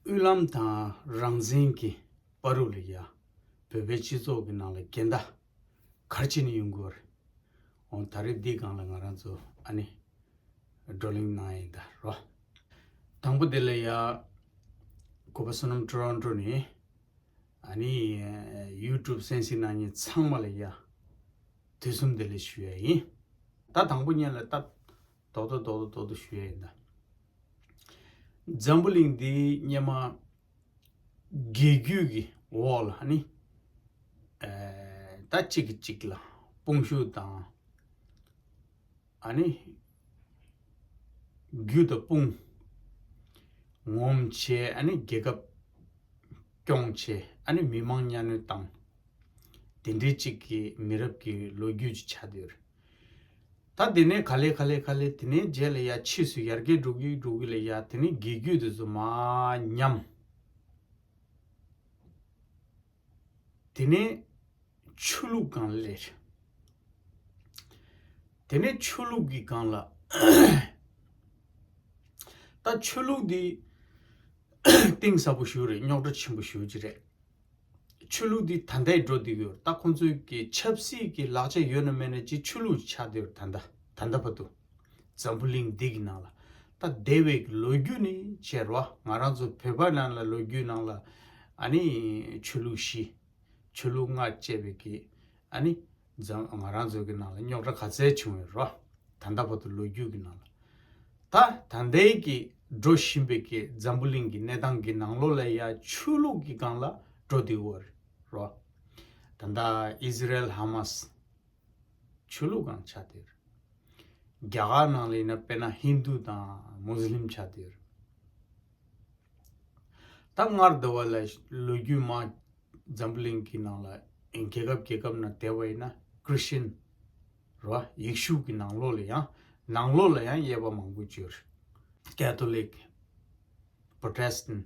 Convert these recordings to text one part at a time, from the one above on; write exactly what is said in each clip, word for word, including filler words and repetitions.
དབུས་ལམ་དང་རང་བཙན་གྱི་བར་དུ་ལ་ཡ། བོད་པའི་སྤྱི་ཚོགས་ཀྱི་ནང་ལ་འགལ་ཟླ་ག་རེ་བྱས་ནས་ཡོང་གི་ཡོད་རེད། འོ་ད་རེས་འདི་སྒང་ལ་ང་རང་ཚོ་ཨ་ནི་བགྲོ་གླེང་གནང་ཡིན་ད་རོ། དང་པོ་དེ་ལ་ཡ། གུས་པ་བསོད་ནམས་ཊོ་རོན་ཊོ་ནས་ཨ་ནི་ཡུ་ཊུབ་གསན་གཟིགས་གནང་མཁན་ཚང་མ་ལ་ཡ། དུས་གསུམ་བདེ་ལེགས་ཞུ་ཡ་ཡིན། ད་དང་པོ་ཉིད་ལ་ད། རྡོག་རྡོག་རྡོག་རྡོག་རྡོག་རྡོག་ཞུ་ཡ་ཡིན་ད། འཛམ་བུ་གླིང་འདི་སྔོན་མ་རྒྱལ་རྒྱུད་ཀྱི་འོག་ལ་ནི། ཨེ། ད་གཅིག་གིས་གཅིག་ལ་དཔུང་ཤུགས་དང་། ཨ་ནི། རྒྱུ་དང་དཔུང་ངོམ་བྱས་ཨ་ནི་རྒྱལ་ཁབ་སྐྱོང་བྱས་ཨ་ནི་མི་མང་གཉའ་གནོན་བཏང་། དེ་འདྲའི་གཅིག་གི་མི་རབས་ཀྱི་ལོ་རྒྱུས་ཅིག་ཆགས་བསྡད་ཡོད་རེད། ད་དེ་ནས་ག་ལེ་ག་ལེ་ག་ལེ་དེ་ནས་རྗེས་ལ་ཡ་ཕྱིས་སུ་ཡར་རྒྱས་འགྲོ་གི་འགྲོ་གི་ལ་ཡ་དེ་ནས་རྒྱལ་རྒྱུད་དེ་ཚོ་མར་ཉམས། དེ་ནས་ཆོས་ལུགས་སྒང་ལ་སླེབས། དེ་ནས་ཆོས་ལུགས་ཀྱི་སྒང་ལ། ད་ཆོས་ལུགས་འདི་གཏིང་ཟབ་པོ་ཞིག་རེད། རྙོག་དྲ་ཆེན་པོ་ཞིག་ཅིག་རེད། ཆོས་ལུགས་འདི་ད་ལྟའི་འགྲོ་བསྡད་ཀྱི་ཡོད། ད་ཁོང་ཚོའི་གི་ཆབ་སྲིད་ཀྱི་ལག་ཆ་ཡོད་ན་མེད་ན་ཅིག་ཆོས་ལུགས་ཆགས་བསྡད་ཡོད། ད་ལྟ་ད་ལྟ་བར་དུ་འཛམ་བུ་གླིང་འདི་གི་ནང་ལ། ད་འདས་པའི་གི་ལོ་རྒྱུས་ནས་བྱས་རོ། ང་རང་ཚོ་བོད་པ་ནང་ལ་ལོ་རྒྱུས་ནང་ལ་ཨ་ནི་ཆོས་ལུགས་བཞི། ཆོས་ལུགས་ལྔ་བཅས་པའི་གི་ཨ་ནི་འཛམ་ང་རང་ཚོ་གི་ནང་ལ་རྙོག་དྲ་ག་ཚད་བྱུང་ཡོད་རོ། ད་ལྟ་བར་དུ་ལོ་རྒྱུས་ཀྱི་ནང་ལ། ད་ད་ལྟའི་གི་འགྲོ་བཞིན་པའི་གི་འཛམ་བུ་གླིང་གི་གནས་སྟངས་ཀྱི་ནང་ལོགས་ལ་ཡ་ཆོས་ལུགས་ཀྱི་སྒང་ལ་འགྲོ་བསྡད་ཡོད་རོ། ད་ལྟ་ཨི་ཟི་རེལ་ཧ་མ་སི་ཆོས་ལུགས་སྒང་ཆགས་བསྡད་ཡོད། རྒྱ་གར་ནང་ལ་ཡིན་ན་དཔེར་ན་ཧིན་དུ་དང་མུ་སི་ལིམ་ཆགས་བསྡད་ཡོད། ད་སྔར་འདི་བ་ལ་ལོ་རྒྱུས་མ། འཛམ་བུ་གླིང་གི་ནང་ལ་རྒྱལ་ཁབ་རྒྱལ་ཁབ་ནང་བསྡད་པ་ཡིན་ན་ཁྲི་སི་ཊན་རོ། ཡེ་ཤུ་གི་ནང་ལོགས་ལ་ཡང་ནང་ལོགས་ལ་ཡང་དབྱེ་བ་མང་པོ་ཅིག་ཡོད་རེད། ཀེ་ཐོ་ལིག་པོ་ཊེ་སི་ཊན་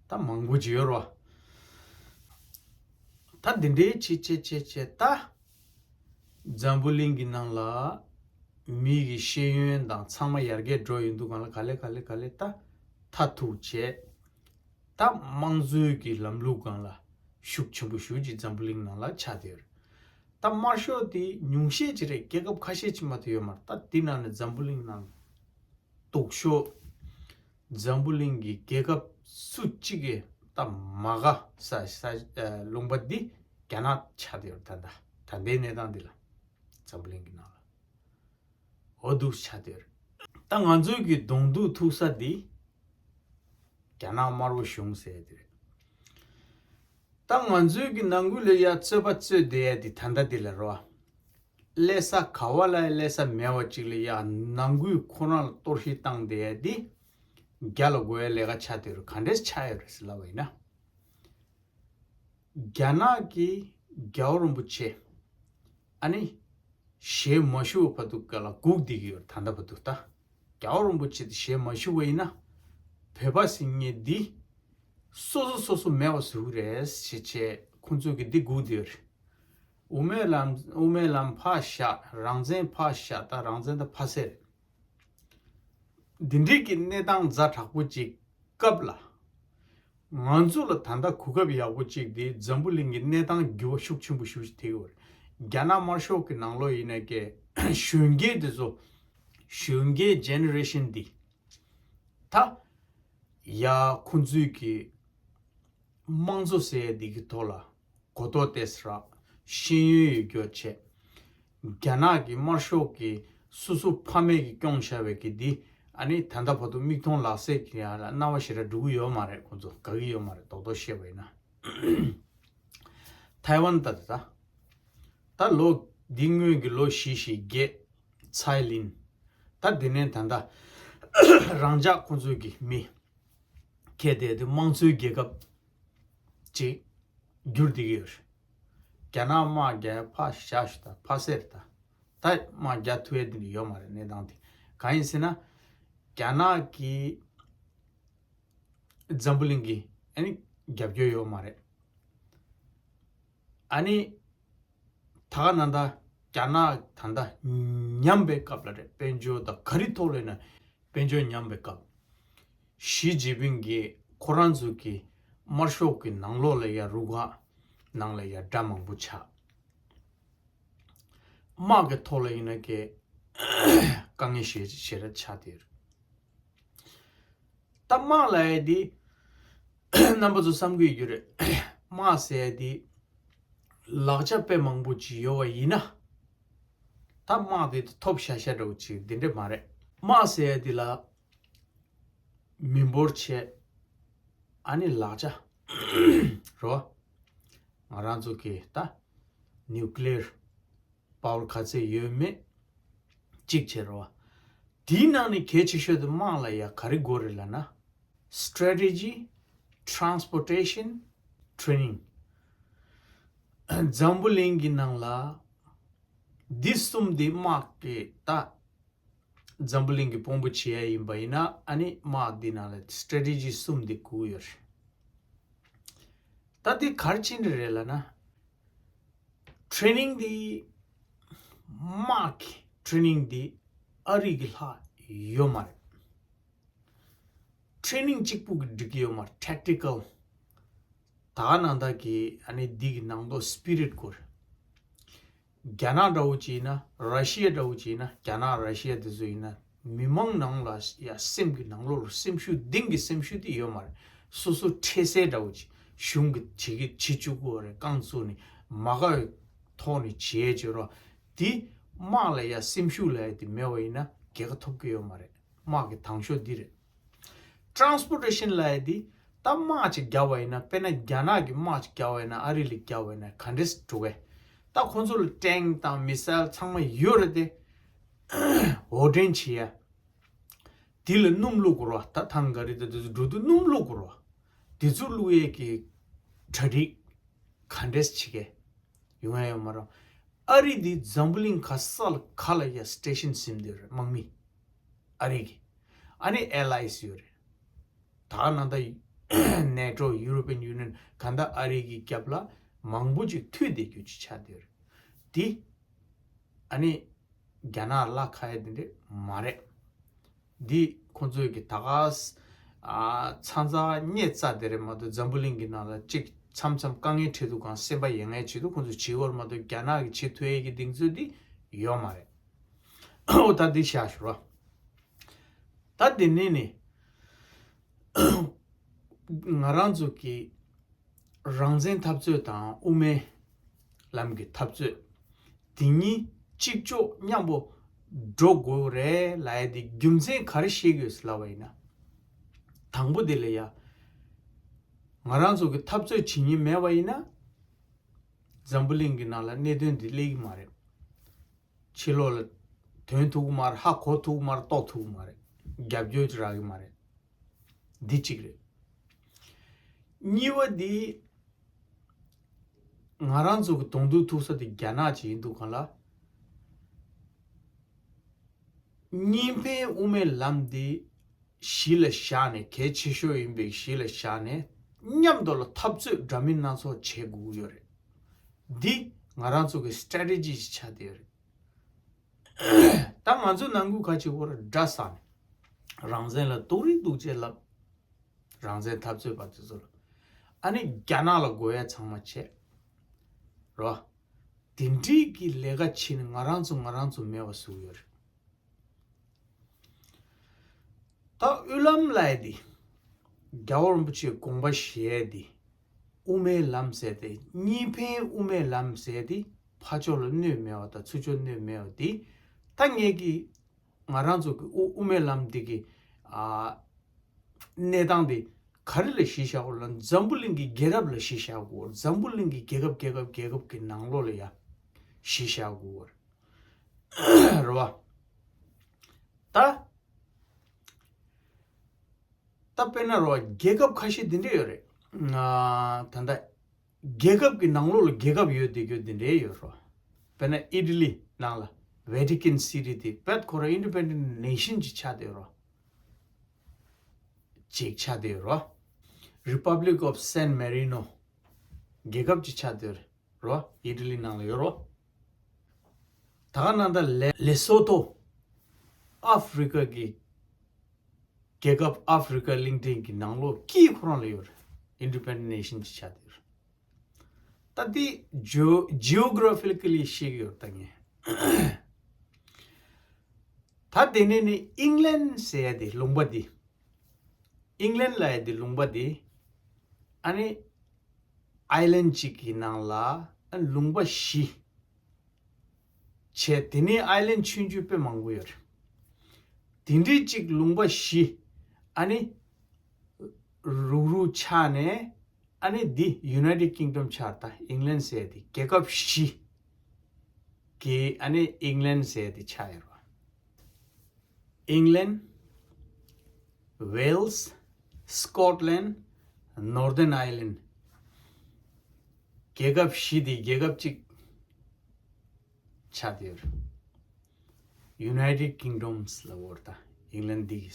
ད་མང་པོ་ཅིག་ཡོད་རོ། ད་འདི་འདྲའི་ཆེ་ཆེ་ཆེ་ཆེ་ད་འཛམ་བུ་གླིང་གི་ནང་ལ་མི་གི་ཤེས་ཡོན་དང་ཚང་མ་ཡར་རྒྱས་འགྲོ་ཡོང་དུས་སྒང་ལ་ག་ལེ་ག་ལེ་ག་ལེ་ད་མཐར་ཐུག་བྱས། ད་དམངས་གཙོའི་གི་ལམ་ལུགས་སྒང་ལ་ཤུགས་ཆེན་པོ་ཞེ་ཅིག་འཛམ་བུ་གླིང་ནང་ལ་ཆགས་བསྡད་ཡོད་རེད། ད་དམར་ཤོག་དེ་ཉུང་ཤས་ཅིག་རེད། རྒྱལ་ཁབ་ཁ་ཤས་ཅིག་མ་གཏོགས་ཡོད་མ་རེད། ད་དེ་ནང་ནས་འཛམ་བུ་གླིང་ནང་སྡུག་ཤོས། འཛམ་བུ་གླིང་གི་རྒྱལ་ཁབ་སུ་གཅིག་གིས་ད་མ་དགའ་ས་ས་ལུང་པ་འདི་རྒྱ་ནག་ཆགས་བསྡད་ཡོད་རེད། ད་ད་ད་ལྟའི་གནས་སྟངས་འདི་ལ་འཛམ་བུ་གླིང་གི་ནང་ལ། འོ་འདུག་ཆགས་བསྡད་ཡོད་རེད། ད་ང་ཚོའི་གི་གདོང་ཐུག་ཐུག་ས་འདི་རྒྱ་ནག་དམར་པོ་གཞུང་ཟེར་ཡ་དེ་རེད། ད་ང་ཚོའི་གི་ནང་ཁུལ་ལ་ཡ་རྩོད་པ་རྩོད་བསྡད་ཡ་དེ་ད་ལྟ་འདི་ལ་རོ། སླེབས་ས་ག་བ་ལ་ཡ་སླེབས་ས་མེད་པ་ཅིག་ལ་ཡ་ནང་ཁུལ་ཁོ་རང་ལ་གཏོར་བཤིག་བཏང་བསྡད་ཡ་དེ་རྒྱ་ལ་དགོས་ཡ་ལས་ཀ་ཆགས་བསྡད་ཡོད་རེད། ག་འདྲས་ཆགས་ཡོད་རེད་ཟེར་ལབ་པ་ཡིན་ན། རྒྱ་ནག་གིས་རྒྱལ་བ་རིན་པོ་ཆེ་ཨ་ནི་ཞལ་མ་བཞུགས་བར་དུ་ག་ལ་སྒུག་བསྡད་ཀྱི་ཡོད་རེད། ད་ལྟ་བར་དུ་ད་རྒྱལ་བ་རིན་པོ་ཆེ་དེ་ཞལ་མ་བཞུགས་པ་ཡིན་ན་བོད་པ་ཟེར་མཁན་འདི་སོ་སོ་སོ་སོ་མེད་པ་བཟོ་གི་རེད་ཟེར་བྱས་ཁོང་ཚོ་གིས་འདི་སྒུག་བསྡད་ཡོད་རེད། དབུ་མའི་ལམ་དབུ་མའི་ལམ་ཕར་བཞག་རང་བཙན་ཕར་བཞག་ད་རང་བཙན་ད་ཕར་ཟེར། འདི་འདྲའི་གི་གནས་སྟངས་ཛ་དྲག་པོ་ཅིག་སྐབས་ལ། ང་ཚོ་ལ་ད་ལྟ་གོ་སྐབས་ཡག་པོ་ཅིག་དེ་འཛམ་བུ་གླིང་གི་གནས་སྟངས་འགྱུར་བ་ཤུགས་ཆེན་པོ་ཞེ་ཅིག་ཐེབས་ཡོད་རེད། རྒྱ་ནག་དམར་ཤོག་གི་ནང་ལོགས་ཡིན་ན་ཀྱེ་གཞོན་སྐྱེས་དེ་ཚོ་གཞོན་སྐྱེས་ཇེ་ནེ་རེ་ཤན་འདི་ད་ཡ་ཁོང་ཚོའི་གི་དམངས་གཙོ་ཟེར་ཡ་འདི་གི་ཐོག་ལ་གོ་རྟོགས་ཏོག་ཙམ་རག་ཤེས་ཡོན་ཡོད་རྒྱུ་བྱས། རྒྱ་ནག་གི་དམར་ཤོག་གིས་སོ་སོ་ཕ་མེས་ཀྱིས་སྐྱོང་བཞག་པའི་གི་འདི་ཨ་ནི་ད་ལྟ་བར་དུ་མིག་མཐོང་ལག་ཟིན་གྱི་ཡ་ལ་སྣང་བ་ཞེ་དྲག་འགྲོ་གི་ཡོད་མ་རེད། ཁོང་ཚོ་དགའ་གི་ཡོད་མ་རེད། རྡོག་རྡོག་བཤད་པ་ཡིན་ན། ཐའེ་ཝན་ད་ད་ད་ད་ལོ་འདི་སྔོན་གྱི་ལོ་བཞི་བཞི་བརྒྱད་ཚའེ་ལིན་ད་འདི་ནས་ད་ད་རང་འཇགས་ཁོང་ཚོའི་གི་མི་ཁྱེད་དེ་དུས་དམངས་གཙོའི་རྒྱལ་ཁབ་ཅིག་འགྱུར་བསྡད་ཀྱི་ཡོད་རེད། རྒྱ་ནག་དམག་རྒྱག་ཕར་བཞག་ཞུ་ད་ཕར་ཟེར་ད་ད་དམག་རྒྱག་ཐུབ་ཡས་དེ་འདྲ་ཡོད་མ་རེད། གནས་སྟངས་དེ་གང་ཡིན་ཟེར་ན་རྒྱ་ནག་གིས་འཛམ་བུ་གླིང་གི་ཨ་ནི་རྒྱབ་སྐྱོར་ཡོད་མ་རེད། ཨ་ནི་ད་ག་ནང་ད་རྒྱ་ནག་ད་ད་ཉམས་པའི་སྐབས་ལ་རེད། དཔལ་འབྱོར་དང་ག་རེ་ཐོག་ལ་ཡིན་ན་དཔལ་འབྱོར་ཉམས་པའི་སྐབས། ཞི་ཅིན་ཕིང་གིས་ ཁོ་རང་ཚོ་གི་དམར་ཤོག་གི་ནང་ལོགས་ལ་ཡ་རུ་ཁག་ནང་ལ་ཡ་དགྲ་མང་པོ་ཆགས། དམག་གི་ཐོག་ལ་ཡིན་ན་ཀྱེ་དཀའ་ངལ་ཞེ་ཞེ་དྲག་ཆགས་བསྡད་ཡོད་རེད། ད་དམག་ལབ་ཡ་དེ་རྣམ་པ་ཚོ་བསམ་གྱི་ཡོད་རྒྱུ་རེད། དམག་ཟེར་ཡ་དེ་ལག་ཆ་དཔེ་མང་པོ་ཅིག་ཡོད་པ་ཡིན་ན། ད་དམག་དེ་ཐོབ་ཤ་ཤ་འདྲ་བོ་ཅིག་དེ་འདྲ་མ་རེད། དམག་ཟེར་ཡ་དེ་ལ་མི་འབོར་ཆེ། ཨ་ནི་ལག་ཆ་རོ། ང་རང་ཚོ་གི་ད་ནིའུ་ཀི་ལི་ཡར་པ་ཝར་ག་ཚད་ཡོད་མེད་གཅིག་བྱས་རོ། དེའི་ནང་ནས་གལ་ཆེ་ཤོས་དེ་དམག་ལ་ཡ་ག་རེ་དགོས་རེད་ལབ་ན། Strategy, Transportation, Training. འཛམ་བུ་གླིང་གི་ནང་ལ་འདི་གསུམ་དེ་དམག་གི་ད་འཛམ་བུ་གླིང་གི་དཔོན་པོ་བྱེད་ཡ་ཡིན་པ་ཡིན་ན། ཨ་ནི་དམག་འདི་ནང་ལ་སི་ཊེ་རེ་ཊི་ཇི་གསུམ་འདི་དགོས་ཡོད་རེད། ད་འདི་ག་རེ་བྱས་ནས་རེད་ལབ་ན། ཊེ་རེ་ནིང་འདི་དམག་གི་ཊེ་རེ་ནིང་འདི་ཨ་རི་གི་ལྷག་ཡོད་མ་རེད། ཊེ་རེ་ནིང་གཅིག་པུ་གིས་འགྲིག་གི་ཡོད་མ་རེད། ཊེག་ཊི་ཀལ། ད་ག་ནང་ད་གི་ཨ་ནི་འདི་གི་ནང་དོན་སི་པི་རིཊ་དགོས་རེད། རྒྱ་ནག་འདྲ་བོ་ཅིག་ཡིན་ན། ར་ཤི་ཡ་འདྲ་བོ་ཅིག་ཡིན་ན། རྒྱ་ནག་ར་ཤི་ཡ་དེ་ཚོ་ཡིན་ན། མི་མང་ནང་ལ་ཡ་སེམས་ཀྱི་ནང་ལོགས་ལ་སེམས་ཤུགས་གཏིང་གི་སེམས་ཤུགས་དེ་ཡོད་མ་རེད། སོ་སོ་འཕྲལ་སེལ་འདྲ་བོ་ཅིག་གཞུང་གི་བྱེད་ཀྱི་བྱེད་བཅུག་གི་ཡོད་རེད། རྐང་བཙུགས་ནས་མ་དགའ་བའི་ཐོག་ནས་བྱེད་བྱེད་རོགས། དེ་དམག་ལ་ཡ་སེམས་ཤུགས་ལ་ཡ་དེ་མེད་པ་ཡིན་ན་རྒྱལ་ཁ་ཐོབ་ཀྱི་ཡོད་མ་རེད། དམག་གི་དང་ཤོས་འདི་རེད། ཊེ་རན་སི་པོ་ཊེ་ཤན་ལབ་ཡ་དེ། ད་དམག་ཅིག་བརྒྱབ་པ་ཡིན་ན། དཔེར་ན་རྒྱ་ནག་གི་དམག་ཅིག་བརྒྱབ་པ་ཡིན་ན། ཨ་རི་ལ་བརྒྱབ་པ་ཡིན་ན་ག་འདྲས་འགྲོ་གི། ད་ཁོང་ཚོ་ལ་ཊེང་དང་མི་སེལ་ཚང་མ་ཡོད་རེད་དེ། འོར་འདྲེན་བྱེད་ཡ། དེ་ལ་སྣུམ་བླུག་དགོས་རེད་བ། ད་ཐང་ག་རི་དང་དེ་ཚོ་འགྲོ་དུས་སྣུམ་བླུག་དགོས་རེད་བ། དེ་ཚོ་བླུག་ཡས་ཀྱི་གྲ་སྒྲིག་ག་འདྲས་བྱེད་ཀྱི་ཡོང་ཡ་ཡོད་མ་རེད། ཨ་རི་འདི་འཛམ་བུ་གླིང་ག་ས་ལ་ག་ལ་ཡ་སི་ཊེ་ཤན་ཟིན་བསྡད་རེད། དམག་མི་ཨ་རི་གི། ཨ་ནི་ཨེ་ལའེ་སི་ཡོད་རེད། ད་ནང་ད་ནེ་ཊོ། ཡུ་རོ་པི་ཡན་ཡུ་ནི་ཡན། གང་ལྟར་ཨ་རི་གི་རྒྱབ་ལ་མང་པོ་ཅིག་མཐུད་བསྡད་རྒྱུ་ཅིག་ཆགས་བསྡད་རེད། འདི་ཨ་ནི་རྒྱ་ནག་ལ་ཁ་ཡ་དེ་འདྲས་མ་རེད། འདི་ཁོང་ཚོས་ཀྱི་ད་ག་ས་ཨ་ཚ་ཚ་སྙད་བཙལ་བསྡད་རེད་མ་གཏོགས། འཛམ་བུ་གླིང་གི་ནང་ལ་གཅིག་མཚམས་མཚམས་དཀའ་ངལ་འཕྲད་དུས་གང་སེམས་པ་ཡེངས་མཁན་བྱེད་དུས་ཁོང་ཚོས་བྱེད་ཀྱི་ཡོད་རེད་མ་གཏོགས། རྒྱ་ནག་གིས་བྱེད་ཐུབ་ཡས་ཀྱི་གདེང་ཚོད་འདི་ཡོད་མ་རེད། འོ་ད་འདི་བཞག་ཞོར་བ། ད་འདི་ནས་ནི་ང་རང་ཚོ་གི་རང་བཙན་འཐབ་རྩོད་དང་དབུ་མའི་ལམ་གྱི་འཐབ་རྩོད། དེ་གཉིས་གཅིག་ལྕོགས་མཉམ་པོ་འགྲོ་དགོས་རེད་ལབ་ཡ་དེ་རྒྱུ་མཚན་ག་རེ་བཤད་ཀྱི་ཡོད་ཟེར་ལབ་པ་ཡིན་ན། དང་པོ་དེ་ལ་ཡ། ང་རང་ཚོ་གི་འཐབ་རྩོད་བྱེད་མཁན་མེད་པ་ཡིན་ན། འཛམ་བུ་གླིང་གི་ནང་ལ་གནད་དོན་འདི་སླེབས་ཀྱི་མ་རེད། ཕྱི་ལོགས་ལ་ཐོན་ཐུབ་ཀྱི་མ་རེད། ཧ་གོ་ཐུབ་ཀྱི་མ་རེད། རྟོགས་ཐུབ་ཀྱི་མ་རེད། རྒྱབ་སྐྱོར་ཅིག་རག་གི་མ་རེད། འདི་གཅིག་རེད། གཉིས་པ་འདི། ང་རང་ཚོ་གི་གདོང་ཐུག་ཐུག་ས་དེ་རྒྱ་ནག་ཅིག་ཡིན་འདུག་ག་ལ། གཉིས་ཕན་དབུ་མའི་ལམ་འདི་གཞི་ལ་བཞག་ནས། གལ་ཆེ་ཤོས་ཡིན་པའི་གཞི་ལ་བཞག་ནས། མཉམ་དུ་ལ་འཐབ་རྩོད་འདྲ་མིན་སྣ་ཚོགས་བྱེད་དགོས་ཀྱི་ཡོད་རེད། འདི་ང་རང་ཚོ་གི་སི་ཊེ་རེ་ཊི་ཇི་ཞིག་ཆགས་བསྡད་ཡོད་རེད། ད་ང་ཚོའི་ནང་ཁུལ་ཁ་ཅིག་བོར་དགྲ་བསགས་ནས་རང་བཙན་ལ་སྡུག་རུས་སྡུག་ཅེས་ལབ། རང་བཙན་འཐབ་རྩོད་པ་དེ་ཚོ་ལ། ཨ་ནི་རྒྱ་ནག་ལ་དགོས་ཡ་ཚང་མ་བྱས། རོ། དེ་འདྲའི་གི་ལས་ཀ་བྱས་ནས་ང་རང་ཚོ་ང་རང་ཚོ་མེད་པ་བཟོ་གི་ཡོད་རེད། ད་དབུས་ལམ་ལབ་ཡ་དེ། རྒྱལ་བ་རིན་པོ་ཆེའི་དགོངས་པ་བཞེས་ཡ་དེ། དབུ་མའི་ལམ་ཟེར་དེ། གཉིས་ཕན་དབུ་མའི་ལམ་ཟེར་དེ། ཕར་ཕྱོགས་ལ་གནོད་མེད་པ་དང་ཚུར་ཕྱོགས་གནོད་མེད་པ་དེ། ད་ངེད་ཀྱི་ང་རང་ཚོ་གི་དབུ་དབུ་མའི་ལམ་འདི་གི་ཨ་གནས་སྟངས་འདི་ག་རེ་ལ་གཞི་བཞག་དགོས་ལབ་ན། འཛམ་བུ་གླིང་གི་རྒྱལ་རབས་ལ་གཞི་བཞག་དགོས། འཛམ་བུ་གླིང་གི་རྒྱལ་ཁབ་རྒྱལ་ཁབ་རྒྱལ་ཁབ་ཀྱི་ནང་ལོགས་ལ་ཡ་གཞི་བཞག་དགོས། རེད་བ། ད་ད་དཔེར་ན་རེད་བ། རྒྱལ་ཁབ་ཁ་ཤས་འདི་འདྲས་ཡོད་རེད། ཨ་ད་ལྟ་རྒྱལ་ཁབ་ཀྱི་ནང་ལོགས་ལ་རྒྱལ་ཁབ་ཡོད་བསྡད་རྒྱུ་འདི་འདྲས་ཡོད་རེད། དཔེར་ན་ཨི་ཊ་ལི་ནང་ལ་ཝེ་ཊི་ཀན་སི་ཊི་དེ་བེད་ཁོ་རང་ཨིན་ཌི་པེན་ཌེན་ཊི་ནེ་ཤན་ཅིག་ཆགས་བསྡད་ཡོད་རེད། ཅིག་ཆགས་བསྡད་ཡོད་རེད། རི་པབ་ལིག་ཨོཕ་སན་མེ་རི་ནོ་རྒྱལ་ཁབ་ཅིག་ཆགས་བསྡད་ཡོད་རེད། ཨི་ཊ་ལི་ནང་ལ་ཡོད་རེད། ད་ག་ནང་ད་ལེ་ལེ་སོ་ཐོ། ཨ་ཧྥི་རི་ཀ་གི་ རྒྱལ་ཁབ་ཨ་ཧྥི་རི་ཀ་གླིང་ཕྲན་གྱི་ནང་ལོགས་ཀྱི་ཁོ་རང་ལ་ཡོད་རེད། Independent nation ཅིག་ཆགས་བསྡད་ཡོད་རེད། ད་འདི་geo- geographically ཤེས་ཀྱི་ཡོད་རེད་ད་ངས། ད་དེ་ནས་ནི་ཨིང་ལན་ཟེར་ཡ་དེ་ལུང་པ་འདི། ཨིང་ལན་ལབ་ཡ་དེ་ལུང་པ་འདི། ཨ་ནི་ཨའི་ལན་གཅིག་གི་ནང་ལ་ཨ་ལུང་པ་བཞི་བྱས། དེ་ནས་ཨའི་ལན་ཆུང་ཆུང་དཔེ་མང་པོ་ཡོད་རེད། དེ་འདྲའི་གཅིག་ལུང་པ་བཞི། ཨ་ནི་རུག་རུག་ཆགས་ནས། ཨ་ནི་འདི་United Kingdom ཆགས། ད་ཨིང་ལན་ཟེར་ཡ་དེ་རྒྱལ་ཁབ་བཞི་གི་ཨ་ནི་ཨིང་ལན་ཟེར་ཡ་དེ་ཆགས་ཡོད་རེད་བ། England, Wales, Scotland, Northern Ireland. རྒྱལ་ཁབ་བཞི་དེ་རྒྱལ་ཁབ་གཅིག་ཆགས་བསྡད་ཡོད་རེད། United Kingdoms ལབ་ཡོད་རེད་ད། ཨིང་ལན་འདི་གི་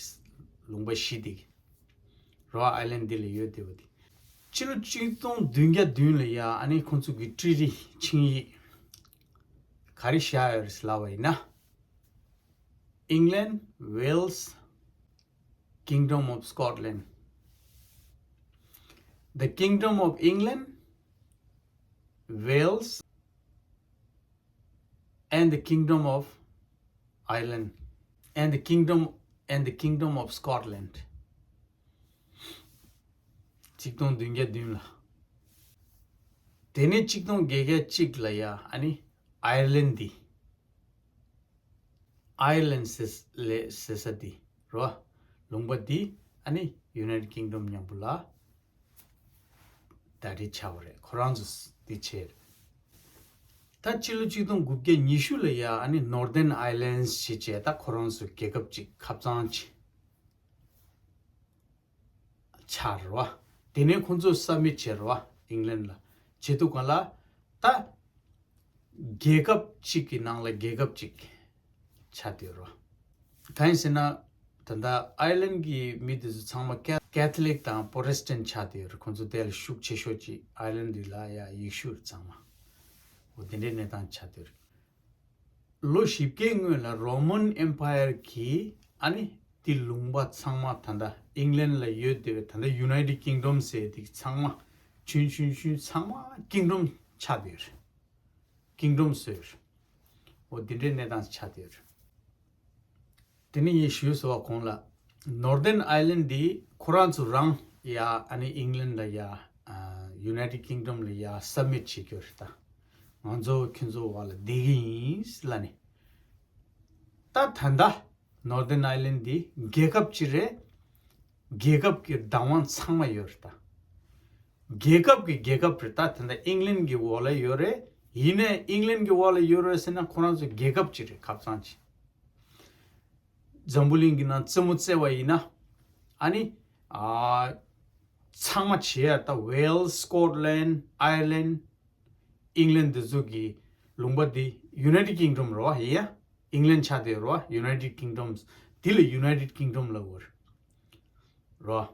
ལུང་པ་བཞི་དེ་གི་རོ་ཨའི་ལན་འདི་ལ་ཡོད་བསྡད་པ་དེ། ཕྱི་ལོ་གཅིག་སྟོང་བདུན་བརྒྱ་བདུན་ལ་ཡ་ཨ་ནི་ཁོང་ཚོ་གི་ཊི་རི་ཊི་ཆིངས་ཡིག་ག་རེ་བཞག་ཡོད་རེད་ལབ་པ་ཡིན་ན། England, Wales, Kingdom of Scotland. The Kingdom of England, Wales, and the Kingdom of Ireland, and the Kingdom, and the Kingdom of Scotland. གཅིག་སྟོང་བདུན་བརྒྱ་བདུན་ལ། དེ་ནས་གཅིག་སྟོང་བརྒྱད་བརྒྱ་གཅིག་ལ་ཡ་ཨ་ནི་ཨའི་ལན་འདི། ཨའི་ལན་ཟེར་ལས་ཟེར་ས་འདི་རོ། ལུང་པ་འདི་ཨ་ནི་United Kingdom མཉམ་པོ་ལ་ད་རེས་ཆགས་པ་རེད། ཁོ་རང་ཚོ་འདི་བྱས་རེད། ད་ཕྱི་ལོ་གཅིག་སྟོང་དགུ་བརྒྱ་ཉི་ཤུ་ལ་ཡ་ཨ་ནི་Northern Ireland ཞེས་བྱས། ད་ཁོ་རང་ཚོ་རྒྱལ་ཁབ་ཅིག་ཁབ་ཚང་ཅིག་ཆགས་རེད་བ། དེ་ནས་ཁོང་ཚོས་སབ་མིཊ་བྱས་རེད་བ་ཨིང་ལན་ལ། བྱེད་དུས་སྒང་ལ་ད་རྒྱལ་ཁབ་གཅིག་གི་ནང་ལ་རྒྱལ་ཁབ་གཅིག་ཆགས་བསྡད་ཡོད་རེད་བ། གང་ཡིན་ཟེར་ན། ད་ལྟ་ཨའི་ལན་གྱི་མི་དེ་ཚོ་ཚང་མ་ཀེ- ཀེ་ཐོ་ལིག་དང་པོ་རོ་སི་ཊན་ཆགས་བསྡད་ཡོད་རེད། ཁོང་ཚོ་དེ་ལ་ཤུགས་ཆེ་ཤོས་ཀྱི་ཨའི་ལན་འདི་ལ་ཡ་ཡེ་ཤུ་རེད་ཚང་མ། འོ་དེ་འདྲའི་གནས་སྟངས་ཆགས་བསྡད་ཡོད་རེད། ལོ་བཞི་བརྒྱའི་སྔོན་ལ་Roman Empire གྱིས་ཨ་ནི་དེ་ལུང་པ་ཚང་མ་ད་ལྟ་ཨིང་ལན་ལ་ཡོད་བསྡད་པའི་ད་ལྟ་United Kingdom ཟེར་དེ་ཚང་མ་ཆུང་ཆུང་ཆུང་ཚང་མ་ཀིང་ཌོམ་ཆགས་བསྡད་ཡོད་རེད། ཀིང་ཌོམ་བཟོས་ཡོད་རེད། འོ་དེ་འདྲའི་གནས་སྟངས་ཆགས་བསྡད་ཡོད་རེད། དེ་ནས་ངས་ཞུས་སོང་བ་གོང་ལ། Northern Ireland འདི་ཁོ་རང་ཚོ་རང་ཡ་ཨ་ནི་ཨིང་ལན་ལ་ཡ་ཨ་United Kingdom ལ་ཡ་སབ་མིཊ་བྱེད་རྒྱུ་རེད་ད། ང་ཚོ་ཁྱོད་ཚོ་བར་ལ་བསྡད་ཀྱི་ཡིན་ལབ་ནས། ད་ད་ལྟ་Northern Ireland འདི་རྒྱལ་ཁབ་ཅིག་རེད། རྒྱལ་ཁབ་ཀྱི་བདག་དབང་ཚང་མ་ཡོད་རེད་ད། རྒྱལ་ཁབ་ཀྱི་རྒྱལ་ཁབ་རེད་ད། ད་ལྟ་ཨིང་ལན་གྱི་འོག་ལ་ཡོད་རེད། ཡིན་ནའི་ཨིང་ལན་གྱི་འོག་ལ་ཡོད་རེད་ཟེར་ན་ཁོ་རང་ཚོ་རྒྱལ་ཁབ་ཅིག་རེད། ཁབ་ཚང་ཅིག་འཛམ་བུ་གླིང་གི་ནང་རྩེད་མོ་རྩེ་བ་ཡིན་ན། ཨ་ནི། ཨ། ཚང་མ་བྱེད་ཡ་ད་Wales, Scotland, Ireland, England འདི་ཚོ་གི་ལུང་པ་འདི་United Kingdom རེད་བ། ཡ། England ཆགས་བསྡད་རེད་བ། United Kingdoms འདི་ལ་United Kingdom ལབ་དགོས་རེད་བ།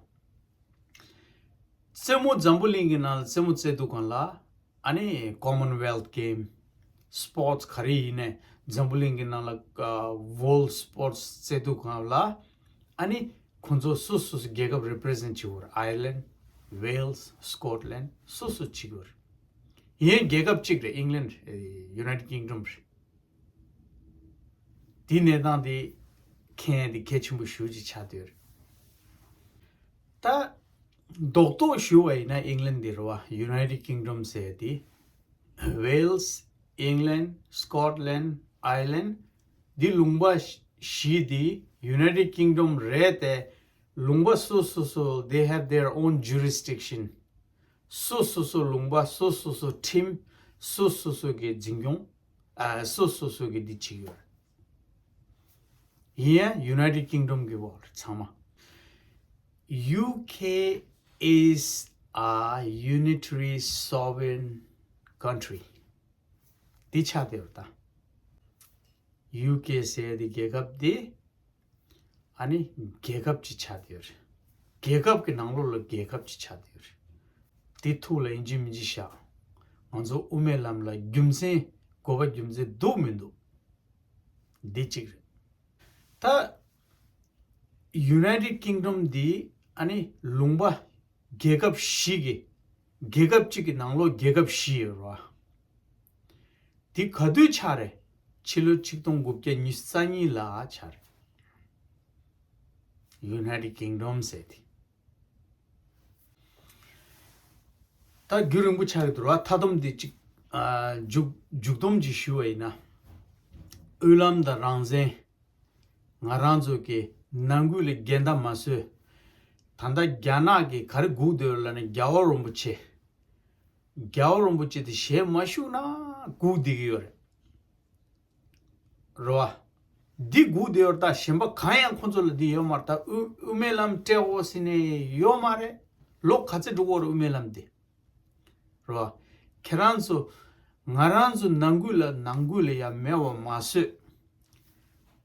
རྩེད་མོ་འཛམ་བུ་གླིང་གི་ནང་ལ་རྩེད་མོ་རྩེ་དུས་སྒང་ལ། ཨ་ནི་Commonwealth Game, sports ག་རེ་ཡིན་ནའི་འཛམ་བུ་གླིང་གི་ནང་ལ་ཨ་world sports རྩེ་དུས་སྒང་ལ། ཨ་ནི་ཁོང་ཚོ་སོ་སོ་སོ་རྒྱལ་ཁབ་རི་པི་རི་ཛེན་ཊི་བྱེད་དགོས་རེད། Ireland, Wales, Scotland སོ་སོ་བྱེད་དགོས་རེད། ཡིན་རྒྱལ་ཁབ་གཅིག་རེད། England རེད། United Kingdom རེད། དེའི་གནས་སྟངས་དེ་མཁྱེན་ཡ་དེ་གལ་ཆེན་པོ་ཞེ་པོ་ཅིག་ཆགས་བསྡད་ཡོད་རེད། ད་རྡོག་རྡོག་ཞུ་བ་ཡིན་ན་ཨིང་ལན་འདི་རེད་བ། United Kingdom ཟེར་ཡ་དེ། Wales, England, Scotland, Ireland འདི་ལུང་པ་བཞི་འདི་United Kingdom རེད་དེ། ལུང་པ་སོ་སོ་སོ་they have their own jurisdiction. སོ་སོ་སོ་ལུང་པ་སོ་སོ་སོ་ཁྲིམས་སོ་སོ་སོ་གི་འཛིན་སྐྱོང་ཨ་སོ་སོ་སོ་གི་འདི་བྱེད་ཀྱི་ཡོད་རེད། ཡིན་ཡང་United Kingdom གི་འོག་ལ་ཚང་མ། U K is a unitary sovereign country. འདི་ཆགས་བསྡད་ཡོད་རེད་ད། U K ཟེར་ཡ་དེ་རྒྱལ་ཁབ་དེ། ཨ་ནི་རྒྱལ་ཁབ་ཅིག་ཆགས་བསྡད་ཡོད་རེད། རྒྱལ་ཁབ་ཀྱི་ནང་ལོགས་ལ་རྒྱལ་ཁབ་ཅིག་ཆགས་བསྡད་ཡོད་རེད། དེ་ཐུགས་ལ་ཡིན་གཅིག་མིན་གཅིག་བཞག་ང་ཚོ་དབུ་མའི་ལམ་ལ་རྒྱུ་མཚན་དགོས་པ་རྒྱུ་མཚན་འདུག་མི་འདུག་འདི་གཅིག་རེད། ད་ United Kingdom འདི་ཨ་ནི་ལུང་པ་རྒྱལ་ཁབ་བཞི་གི་རྒྱལ་ཁབ་གཅིག་གི་ནང་ལོགས་རྒྱལ་ཁབ་བཞི་ཡོད་རེད་བ། འདི་ག་དུས་ཆགས་རེད། ཕྱི་ལོ་ཆིག་སྟོང་དགུ་བརྒྱ་ཉི་ཤུ་རྩ་གཉིས་ལ་ཆགས་རེད། United Kingdom ཟེར་དེ། ད་རྒྱུན་རིང་པོ་ཆགས་ཀྱི་འདུག་ར། མཐའ་སྡོམ་འདི་གཅིག་ཨ། མཇུག་མཇུག་སྡོམ་ཅིག་ཞུ་བ་ཡིན་ན། དབུས་ལམ་དང་རང་བཙན། ང་རང་ཚོ་གི་ནང་ཁུལ་ལ་འགལ་ཟླ་མ་བཟོས། ད་ལྟ་རྒྱ་ནག་གིས་ག་རེ་སྒུག་བསྡད་ཡོད་ལབ་ན། རྒྱལ་བ་རིན་པོ་ཆེ། རྒྱལ་བ་རིན་པོ་ཆེ་དེ་ཞལ་མ་བཞུགས་ན་སྒུག་བསྡད་ཀྱི་ཡོད་རེད། རེད་བ། འདི་སྒུག་བསྡད་ཡོད་རེད། ད་གཞན་པ་གང་ཡང་ཁོང་ཚོ་ལ་འདི་ཡོད་མ་རེད། ད་དབུ་དབུ་མའི་ལམ་སྤྲད་འོ་ཟེར་ནས་ཡོད་མ་རེད། ལོ་ག་ཚོད་འགྲོ་གི་ཡོད་རེད་དབུ་མའི་ལམ་འདི། རེད་བ། ཁྱེད་རང་ཚོ་ང་རང་ཚོ་ནང་ཁུལ་ལ་ནང་ཁུལ་ལ་ཡ་མེད་པ་མ་བཟོས།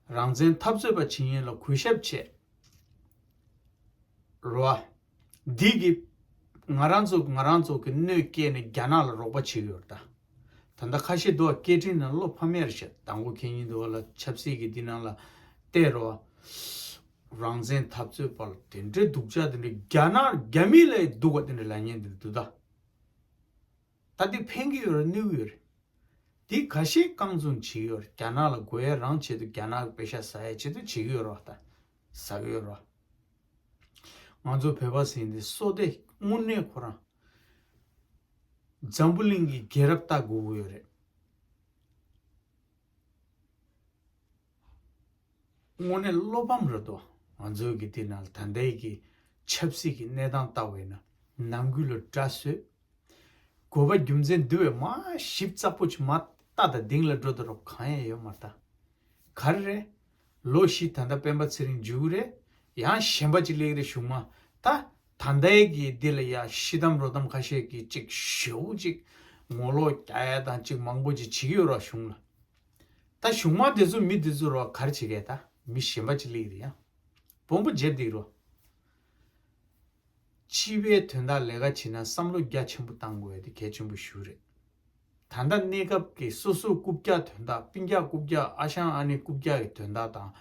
རང་བཙན་འཐབ་རྩོད་པ་བྱེད་མཁན་ལ་གུས་ཞབས་བྱས། རེད་བ། འདི་གི་ང་རང་ཚོ་ང་རང་ཚོ་གི་གནོད་སྐྱེལ་ནས་རྒྱ་ནག་ལ་རོགས་པ་བྱེད་ཀྱི་ཡོད་རེད་ད། ད་ལྟ་ཁ་ཤས་འདུག་བ། སྐད་འཕྲིན་ནང་བློ་ཕམ་ཡས་རེད་ཤག་དང་པོ་ཁེ་ཉིན་འདུག་བ་ལ་ཆབ་སྲིད་ཀྱི་འདི་ནང་ལ་བལྟས་རོགས། རང་བཙན་འཐབ་རྩོད་པ་ལ་དེ་འདྲའི་སྡུག་ཅག་དེ་འདྲའི་རྒྱ་ནག་རྒྱ་མི་ལ་སྡུག་པ་དེ་འདྲ་ལབ་མཁན་དེ་འདྲ་འདུག་ད། ད་འདི་ཕན་གྱི་ཡོད་རེད་གནོད་ཀྱི་ཡོད་རེད། འདི་ཁ་ཤས་རྐང་བཙུགས་བྱེད་ཀྱི་ཡོད་རེད། རྒྱ་ནག་ལ་དགོས་ཡས་རང་ཆེད་དུ་རྒྱ་ནག་གི་པེ་ཤ་ཟ་ཡས་ཆེད་དུ་བྱེད་ཀྱི་ཡོད་རེད་བ། ད་ཟ་གི་ཡོད་རེད་བ། ང་ཚོ་བོད་པ་ཟེར་འདི་སོ་སྡེ་དངོས་གནས་ཁོ་རང་འཛམ་བུ་གླིང་གི་རྒྱལ་རབས་ལྟ་དགོས་ཀྱི་ཡོད་རེད། དངོས་གནས་བློ་ཕམ་རེད་དོ། ང་ཚོའི་གི་དེ་ནང་ལ་ད་ལྟའི་གི་ཆབ་སྲིད་ཀྱི་གནས་སྟངས་ལྟ་བས་ན་ནང་ཁུལ་ལ་དགྲ་བཟོས། དགོས་པ་རྒྱུ་མཚན་འདི་བས་མ་ཞིབ་ཚགས་པོ་ཅིག་མ་ལྟ་ད་དིང་ལ་འགྲོ་ད་རོགས་གང་ཡང་ཡོད་མ་རེད་ད། ག་རེ་རེད། ལོ་བཞི་ད་ལྟ་སྤེན་པ་ཚེ་རིང་འཇུག་རེད། ཡང་གཞན་པ་ཅིག་སླེབས་རེད་གཞུག་མ། ད་ད་ལྟའི་གི་འདི་ལ་ཡ་ཤི་དམ་རོ་དམ་ཁ་ཤས་ཀྱི་ཅིག་ཞེ་པོ་ཅིག་ངོ་ལོག་རྒྱག་ཡ་དང་ཅིག་མང་པོ་ཅིག་བྱེད་ཀྱི་ཡོད་ར་གཞུང་ལ། ད་གཞུང་མ་དེ་ཚོ་མི་དེ་ཚོ་རོ་ག་རེ་བྱེད་གས། ད་མི་གཞན་པ་ཅིག་སླེབས་རེད་ཡ། དཔོན་པོ་བརྗེད་འདུག་རོ། སྤྱི་པའི་དོན་དག་ལས་ཀ་བྱེད་ན་བསམ་བློ་རྒྱ་ཆེན་པོ་བཏང་དགོས་ཡ་དེ་གལ་ཆེན་པོ་ཞིག་རེད། ད་ལྟ་གནས་སྐབས་ཀྱི་སོ་སོའི་རྐུབ་བཀྱག་དོན་དག་སྤུན་ཀྱག་རྐུབ་བཀྱག་ཨ་ཞང་ཨ་ནེ་རྐུབ་བཀྱག་གི་དོན་དག་དང་།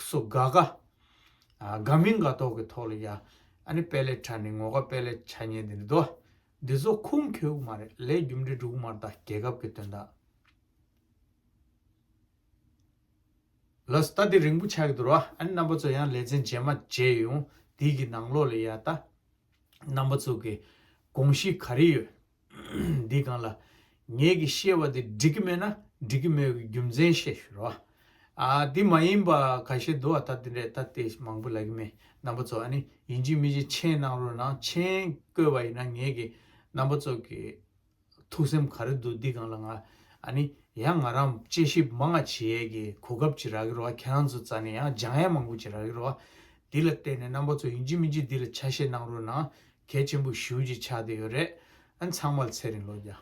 སོ་དགའ་དགའ། ཨ་དགའ་མིན་དགའ་མདོག་གི་ཐོག་ལ་ཡ། ཨ་ནི་དཔལ་ལས་ཁྲ་ནི་ངོ་དགའ་དཔལ་ལས་ཆ་ཉན་དེ་འདྲ་འདུག་འདི་ཚོ་ཁུངས་འཁྱོལ་གི་མ་རེད། ལས་རྒྱུ་འབྲས་འགྲུབ་གི་མ་རེད། ད་རྒྱལ་ཁབ་ཀྱི་དོན་དག་ལགས་སོ། ད་འདི་རིང་པོ་ཆགས་ཀྱི་འདུག་ར། ཨ་ནི་རྣམ་པ་ཚོ་ཡང་ལེ་ཚན་རྗེས་མ་མཇལ་ཡོང་། འདི་གི་ནང་ལོགས་ལ་ཡ་ད། རྣམ་པ་ཚོ་གི་དགོངས་གཞི་ག་རེ་ཡོད། འདི་སྒང་ལ་ངས་གི་བཤད་པ་དེ་འགྲིག་གི་མེད་ན་འགྲིག་གི་མེད་པའི་རྒྱུ་མཚན་བཤད་ཞུ་རོགས། ཨ་འདི་མ་ཡིན་པ་ཁ་ཤས་འདུག་བ། ད་འདི་འདྲས་ད་དེ་མང་པོ་ལབ་གི་མེད། རྣམ་པ་ཚོ་ཨ་ནི་ཡིན་གཅིག་མིན་གཅིག་མཆན་གནང་རོགས་གནང་། མཆན་བཀོད་པ་ཡིན་ན་ངས་གི་རྣམ་པ་ཚོ་གི་ཐུགས་སེམས་ག་རེ་འདུག་འདི་སྒང་ལ་ང་ཨ་ནི་ཡང་ང་རང་དཔྱད་ཞིབ་མང་ང་བྱེད་ཡས་གི་གོ་སྐབས་ཅིག་རག་གི་རོགས། ཁྱེད་རང་ཚོ་རྩ་ནས་ཡང་སྦྱང་ཡས་མང་པོ་ཅིག་རག་གི་རོགས། འདི་ལ་བརྟེན་ནས་རྣམ་པ་ཚོ་ཡིན་གཅིག་མིན་གཅིག་འདི་ལ་ཆ་ཤས་གནང་རོགས་གནང་། གལ་ཆེན་པོ་ཞེ་པོ་ཅིག་ཆགས་བསྡད་ཡོད་རེད། ཨ་ནི་ཚང་མ་ལ་ཚེ་རིང་ལོ་བརྒྱ།